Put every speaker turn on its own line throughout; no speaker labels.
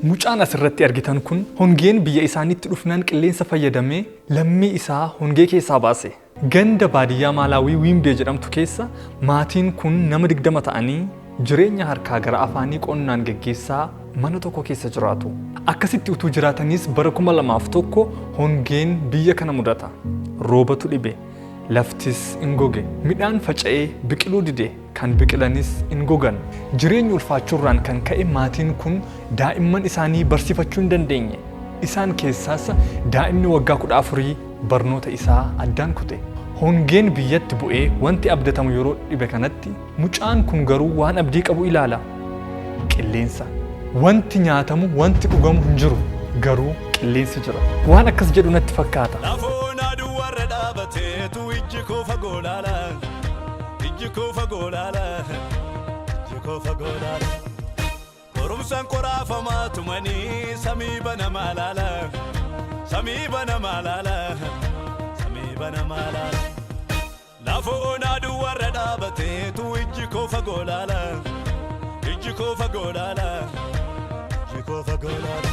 Mucaan asirratti argitan kun hongeen biyya isaaniitti dhufnaan qilleensa fayyadamee lammii isaa hongee keessaa baase. Ganda baadiyyaa Maalaawii Wiimbee jedhamtu keessa maatiin kun nama 20 ta'anii jireenya harkaa gara afaanii qonnaan geggeessaa mana tokko keessa jiraatu. Akkasitti utuu jiraataniis bara 2001 hongeen biyya kana mudata. Roobatu dhibe. Laftis in goge. Midhaan faca'ee biqiluu dide. Kan biqilanis in gogan. Jireenyi ulfaachuurraan kan ka'e maatiin kun daa'imman isaanii barsiifachuu hin dandeenye. Isaan keessaas daa'imni waggaa 14 barnoota isaa addaan kute. Hongeen biyyatti bu'ee wanti abdatamu yeroo dhibe kanatti mucaan kun garuu waan abdii qabu ilaala. Qilleensa. Wanti nyaatamu wanti dhugamu hin jiru. Garuu qilleensi jira. Waan akkas jedhu natti fakkaata.
Lafoon aduu warra dhaabateetu ijji koo fagoo laala. Ijji koo fagoo laala. Ijji koo fagoo laala. Qorumsaan qoraafamaa tumanii samii banamaa laala. Samii banamaa laala. Samii banamaa laala. Lafoon aduu warra dhaabateetu ijji koo fagoo laala. Ijji koo fagoo laala. Ijji koo fagoo laala.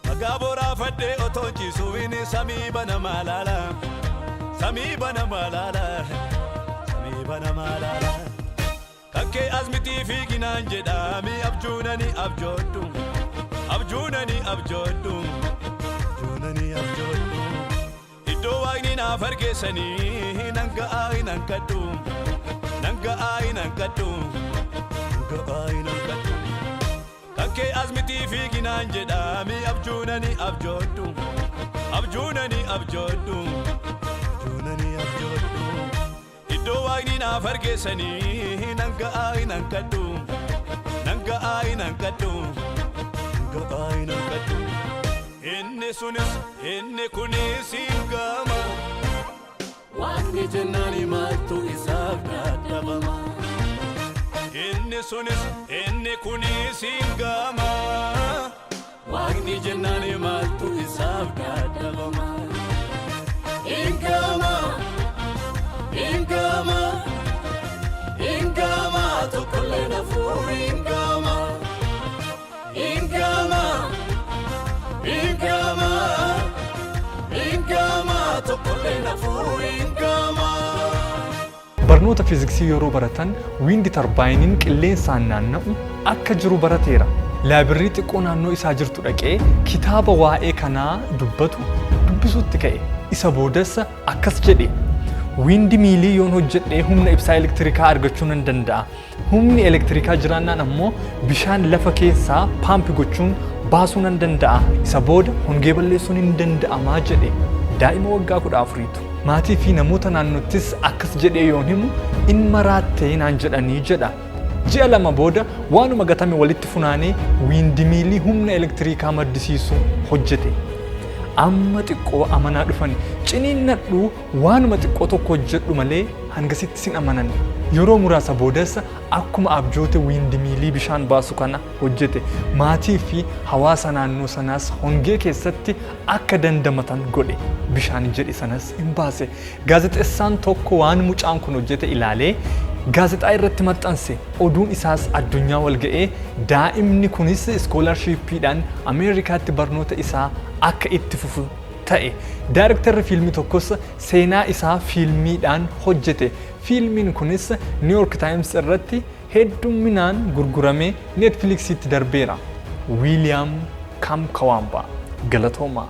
Dhagaa boraafadhee otoo ciisuun samii banamaa laala. Samii banamaa laala. Samii banamaa laala. Kakkee azmitii fiiginaan jedhaami abjuunani abjoodhu. Abjuunani abjoodhu. Abjuunani abjoodhu. Iddoo waaqni naaf argeessanii nan ga'aa hin hanqadhu. Nan ga'aa hin hanqadhu. Nan ga'aa hin hanqadhu. Kakkee azmitii fiiginaan jedhaami abjuunani abjoodhu. Abjuunani abjoodhu. Abjuunani abjoodhu. Iddoo waaqni naaf argeessanii nan ga'aa hin hanqadhu. Nan ga'aa hin hanqadhu. Nan ga'aa hin hanqadhu. Inni sunis inni kunis hin gama. Waaqni jennaan maaltu isaaf dadhabama. Inni sunis inni kunis hin gama. Waaqni jennaan maaltu isaaf dadhabama. Hin gama. Hin gama. Hin gama tokkollee nafuu hin gama. Hin gama. Hin gama. Hin gama tokkollee nafuu hin gama.
Barnoota fiiziksii yeroo baratan wiindi tarbaayiniin qilleensaan naanna'u akka jiru barateera. Laayibirii xiqqoo naannoo isaa jirtu dhaqee kitaaba waa'ee kanaa dubbatu dubbisuutti ka'e. Isa boodas akkas jedhe. Wiindi miilii yoon hojjedhee humna ibsaa elektirikaa argachuu nan danda'a. Humni elektirikaa jiraannaan ammoo bishaan lafa keessaa paampi gochuun baasuu nan danda'a. Isa booda hongee balleessuun hin danda'amaa jedhe. Daa'ima waggaa 14tu. Maatii fi namoota naannottis akkas jedhee yoon himu in maraattee naan jedhanii jedha. Ji'a 2 booda waanuma gatame walitti funaanee wiindimiilii humna elektirikaa maddisiisu hojjete. Amma xiqqoo amanaa dhufani. Ciniinnadhu waanuma xiqqoo tokko hojjedhu malee hangasitti sin amanan. Yeroo muraasa boodas akkuma abjoote wiindimiilii bishaan baasu kana hojjete. Maatii fi hawaasa naannoo sanaas hongee keessatti akka dandamatan godhe. Bishaan jedhe sanas in baase. Gaazexessaan tokko waan mucaan kun hojjete ilaalee gaazexaa irratti maxxanse. Oduun isaas addunyaa wal ga'ee daa'imni kunis iskoolarshiippiidhaan Ameerikaatti barnoota isaa akka itti fufu ta'e. Daarektarri fiilmii tokkos seenaa isaa fiilmiidhaan hojjete. Fiilmiin kunis New York Times irratti heddumminaan gurguramee Netflixiitti darbeera. Wiiliyaam Kamkawaambaa. Galatoomaa.